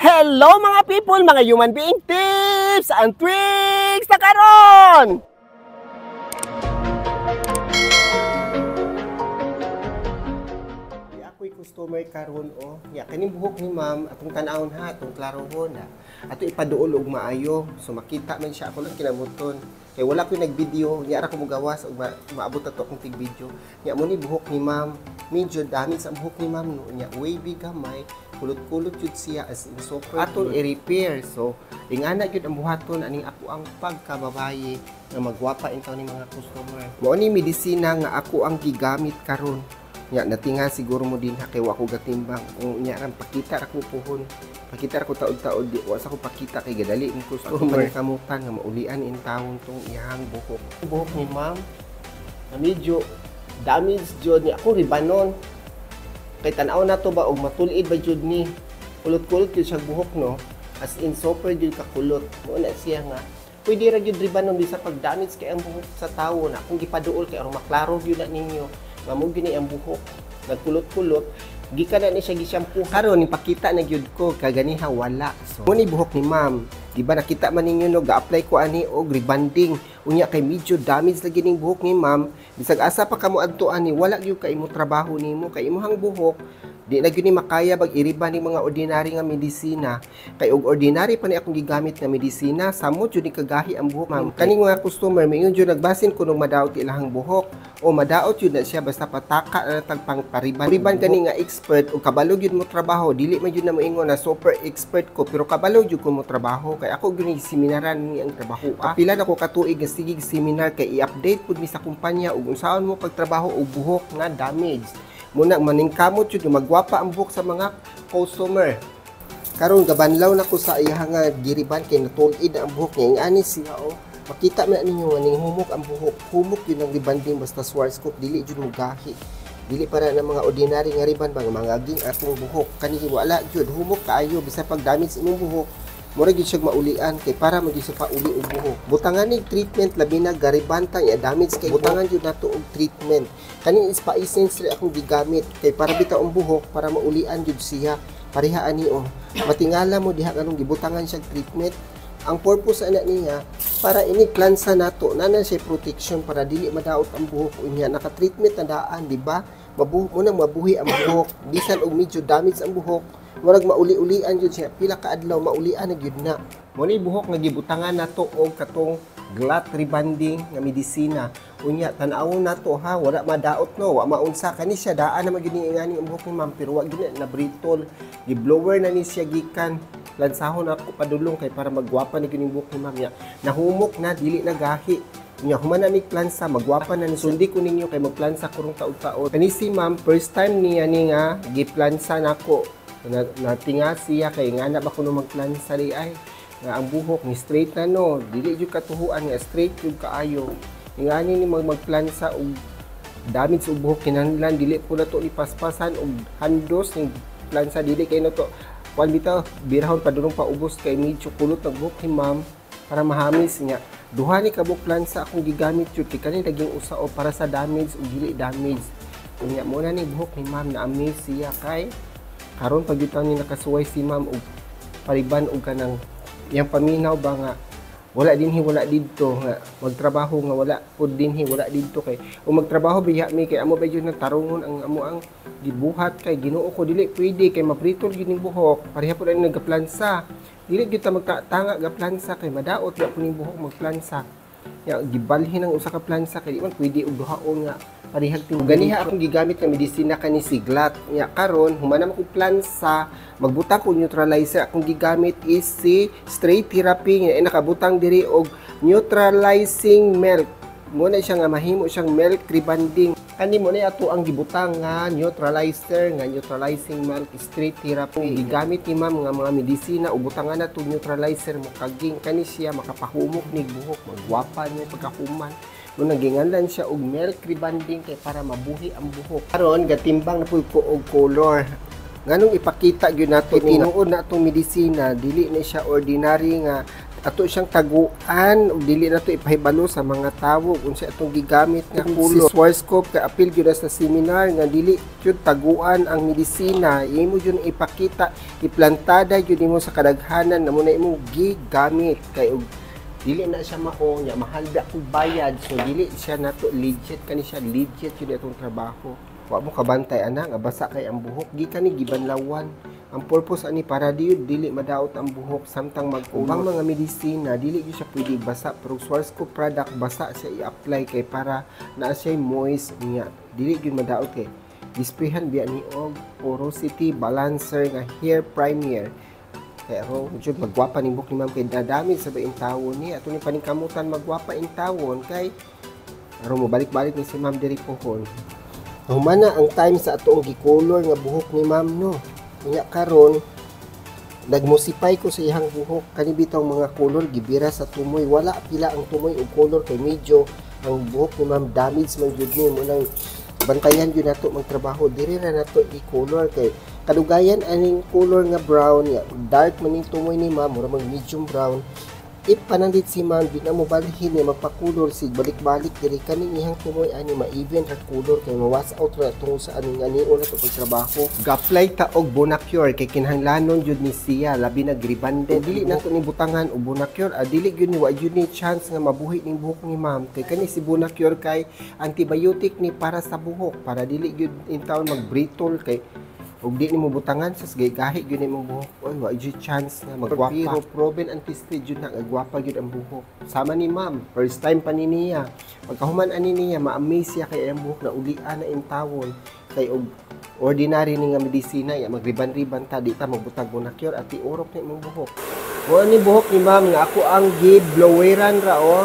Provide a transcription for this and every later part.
Hello mga people, mga human being tips and tricks na karon! Ako'y customer karon oh. Ya kaning buhok ni ma'am atong tan-awon ha, atong klarohon ha. Ato ipaduol og maayo so makita man siya ako lang kinamuton. Kay wala ko'y nag-video, niya ra ko mogawas og maabot ato akong tig-video. Nya mo ni buhok ni ma'am, medyo dami sa buhok ni ma'am no. Nya wavy gamay, kulot-kulot jud siya as in super. Atong i-repair. So ingana gyud ang buhaton aning ako ang pagkababaye nga magwapa in ni mga customer. Mao ni medisina nga ako ang gigamit karon. Nya natinga siguro mo din ha kay wa ko gatimbang. Nya ran pakita ra ko puhon. Pakita ra ko taod-taod di wa sa ko pakita kay gadali ni customer kamutan nga maulian in taon tong iyang buhok. Buhok ni ma'am na medyo damage jud niya ako ribanon. Kay tan-aw na to ba og matulid ba jud ni. Kulot-kulot jud siya buhok no. As in super jud kakulot. Mo na siya nga pwede ra jud ribanon bisa pag damage kay ang buhok sa tawo na kung gipaduol kay aron maklaro gyud na ninyo. Mamog gini ang buhok, nagkulot-kulot, gikan na ni siya gishampoo. Karon ipakita na gyud ko kaganiha wala. So mo ni buhok ni ma'am, di ba nakita man ninyo no, ga-apply ko ani og rebanding. Unya kay medyo damage lagi ning buhok ni ma'am. Bisag asa pa kamo adto ani, wala gyud kay imo trabaho nimo kay imong buhok. Di na gyud ni makaya bag iriban ning mga ordinary nga medisina. Kay og ordinary pa ni akong gigamit nga medisina, samot jud ni kagahi ang buhok ma'am. Kaning mga customer mingon jud nagbasin kuno madaot ilahang buhok o madaot jud na siya basta pataka na tag pang pariban. Pariban kani nga expert o kabalo gyud mo trabaho, dili man jud na moingon na super expert ko pero kabalo jud ko mo trabaho kay ako gyud ni seminaran ni ang trabaho. Pila na ko katuig nga sige seminar kay i-update pud mi sa kumpanya ug unsaon mo pagtrabaho og buhok nga damage. Muna maningkamot jud magwapa ang buhok sa mga customer. Karon gabanlaw na ko sa iya nga giriban kay natulid na ang buhok niya. Ingani siya oh. Makita man ninyo nga ning humok ang buhok. Humok yun ang rebanding basta Schwarzkopf dili jud mo gahi. Dili para na mga ordinary nga riban bang mangaging atong buhok. Kani wala jud humok kaayo bisa pag damage imong buhok. Mura gyud siya maulian kay para man gyud siya pauli og buhok. Butangan ni treatment labi na garibanta niya damage kay butangan jud nato og treatment. Kani is pa essence ri akong gigamit kay para bitaw ang buhok para maulian jud siya. Pareha ani oh. Matingala mo diha kanong gibutangan siya treatment. Ang purpose ana niya para ini cleanse nato nana siya protection para dili madaot ang buhok unya naka-treatment na daan di ba? Mabuhi mo nang mabuhi ang buhok bisan og medyo damage ang buhok. Murag mauli-ulian jud siya pila ka adlaw maulian na gyud na. Mo ni buhok nga gibutangan nato og katong Glat rebanding nga medisina. Unya tan-awon nato ha, wala madaot no, wa maunsa kani siya daan na magyud ni ingani ang buhok ni ma'am pero wa gyud na brittle. Gi-blower na ni siya gikan. Lansahon ako padulong kay para magwapa ni gyud buhok ni ma'am niya. Nahumok na dili na gahi. Unya human na ni plansa magwapa na ni sundi ko ninyo kay magplansa kurong taud-taod. Kani si ma'am first time niya ni nga giplansa nako. Natinga siya kay nga na ba kuno magplansa di ay nga ang buhok ni straight na no, dili jud katuhuan nga straight jud kaayo. Ingani ni magplansa og damage og buhok kinahanglan dili po nato ipaspasan og handos ning plansa dili kay nato kuan bitaw birahon padulong paubos kay medyo kulot ang buhok ni ma'am para mahamis niya. Duha ni ka buhok plansa akong gigamit jud kay kani naging usa o para sa damage ug dili damage. Unya mo na ni buhok ni ma'am na amaze siya kay karon pag gyud ni nakasuway si ma'am og pariban og kanang iyang paminaw ba nga wala dinhi wala didto nga magtrabaho nga wala pud dinhi wala didto kay o magtrabaho biya mi kay amo ba jud nang tarungon ang amo ang gibuhat kay Ginoo ko dili pwede kay mabritol gyud ning buhok pareha pud ani nagaplansa dili gyud ta magtanga gaplansa kay madaot ya pud ning buhok magplansa ya gibalhin ang usa ka plansa kay di man pwede og duhaon nga parehag ting ganiha akong gigamit nga medisina kani si Glat. Nya karon human na ko plansa magbutang ko neutralizer akong gigamit is si Straight Therapy nga nakabutang diri og neutralizing milk. Mo na siya nga mahimo siyang milk rebanding. Kani mo na ato ang gibutang nga neutralizer nga neutralizing milk Straight Therapy. Gigamit ni ma'am nga mga medisina ug butangan na to neutralizer mo kaging kani siya makapahumok ni buhok magwapa niya pagkahuman. No naginganlan siya og milk rebanding kay para mabuhi ang buhok. Karon gatimbang na pud ko og color. Nganong ipakita gyud nato tinuod na atong medisina dili na siya ordinary nga Ato siyang taguan ug dili nato ipahibalo sa mga tawo unsa atong gigamit nga color. Si Schwarzkopf kay apil gyud na sa seminar nga dili gyud taguan ang medisina, imo gyud ipakita, iplantada gyud nimo sa kadaghanan na mo na imong gigamit, kay og dili na siya mao nya mahal ba kung bayad. So dili siya nato legit, kani siya legit yun atong trabaho. Wa mo kabantay ana nga basa kay ang buhok, gikan ni gibanlawan. Ang purpose ani para di dili madaot ang buhok samtang mag-ubang mga medisina, dili gyud siya pwede basa, pero Schwarzkopf product basa siya i-apply kay para naa siya moist niya, dili gyud madaot, kay gisprayhan biya ni og porosity balancer nga hair primer. Pero jud magwapa ning buhok ni ma'am kay dadami sa ba tawon ni ato ni paningkamutan magwapa in tawon, kay aron mo balik-balik ni si ma'am diri pohon. Humana ang time sa atoong gikolor nga buhok ni ma'am, no. Unya karon nagmusipay ko sa iyang buhok. Kani bitaw mga color gibira sa tumoy, wala pila ang tumoy og color kay medyo ang buhok ni ma'am damage man jud ni mo nang bantayan jud nato magtrabaho. Diri ra nato i-color kay kadugayan aning color nga brown ya, dark man ning tumoy ni ma'am, mura mag medium brown. If panandit si ma'am di na mo balhin niya magpakulor, sig balik-balik diri kaning iyang tumoy ani ma-even ra color kay ma-wash out ra tungod sa aning anion na to pagtrabaho. Ga-apply ta og Bonacure kay kinahanglanon jud ni siya, labi na gribande. Dili na to ni butangan og Bonacure, dili gyud ni, wa gyud ni chance nga mabuhi ning buhok ni ma'am, kay kani si Bonacure kay antibiotic ni para sa buhok, para dili gyud in taon mag-brittle, kay ug di nimo butangan sa gay gahi gyud imong buhok, oy, wa gyud chance nga magwapa. Pero proven and tested jud na nga gwapa gyud ang buhok. Sama ni ma'am, first time pa ni niya. Pagkahuman ani niya, ma-amaze siya kay ang buhok na ulian na intawon, kay og ordinary ni nga medisina ya magriban-riban ta, di ta magbutag Bonacure at tiurok ni imong buhok. Mo ni buhok ni ma'am nga ako ang gi-bloweran ra, oh.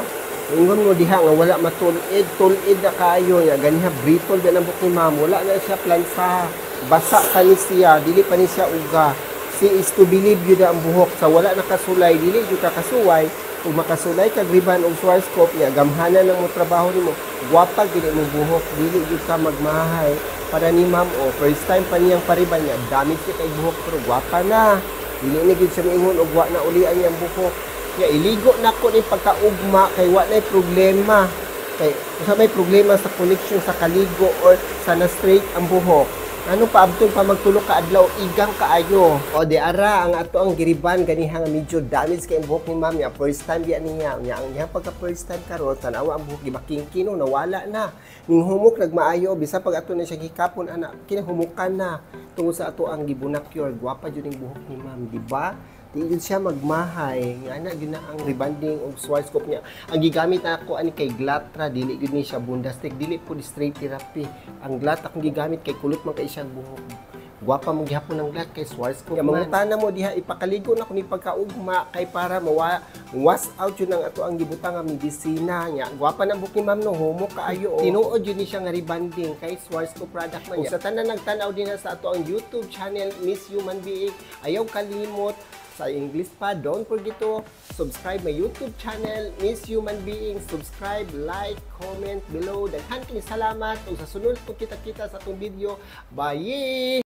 Ingon mo diha nga wala matulid, tulid na kaayo ya ganiha, brittle ba ang buhok ni ma'am, wala na siya plansa. Basa pa ni siya, dili pa ni siya uga. See is to believe yun na ang buhok. Sa wala nakasulay, dili yun ka kasuway. Kung makasulay ka griban og Schwarzkopf niya, gamhanan lang mo trabaho nimo. Gwapa gid imong buhok, dili yun ka magmahay. Para ni ma'am, oh, first time pa niyang pariban niya, damage siya kay buhok pero gwapa na. Dili ni gyud siya maingon og wa na ulian niyang buhok. Ya iligo na ko ni pagkaugma kay wa nay problema. Kay usa may problema sa connection sa kaligo or sa na straight ang buhok. Ano pa abton pa magtulok ka adlaw, igang kaayo. O di ara ang ato ang giriban ganiha nga medyo damage kay ang buhok ni ma'am niya. First time diya niya. Nya ang iyang pagka first time karon, tan-awa ang buhok gibakingki, no, nawala na. Ning humok nagmaayo bisa pag ato na siya gikapon ana, kinahumukan na tungod sa ato ang gibunakyur. Gwapa jud ning buhok ni ma'am, di ba? Di jud siya magmahay. Nga ana gyud na ang rebanding og Schwarzkopf niya. Ang gigamit ako ani kay Glatra, dili gyud ni siya Bondastic, dili pud straight therapy. Ang Glat akong gigamit kay kulot man kay siyang buhok. Gwapa mo gihapon ang Glat kay Schwarzkopf. Ya, mangutana mo diha, ipakaligo na ko ni pagkaugma kay para mawa wash out yun ang ato ang gibutang nga medisina niya. Gwapa na buhok ni ma'am, no, humok kaayo. Oh. Tinuod yun ni siya nga rebanding kay Schwarzkopf product man. Ug sa tanan nagtan-aw din na sa ato ang YouTube channel Miss Human Being, ayaw kalimot sa English pa, don't forget to subscribe my YouTube channel, Miss Human Being. Subscribe, like, comment below. Daghan kini salamat. Ug sa sunod po kita-kita sa atong video. Bye!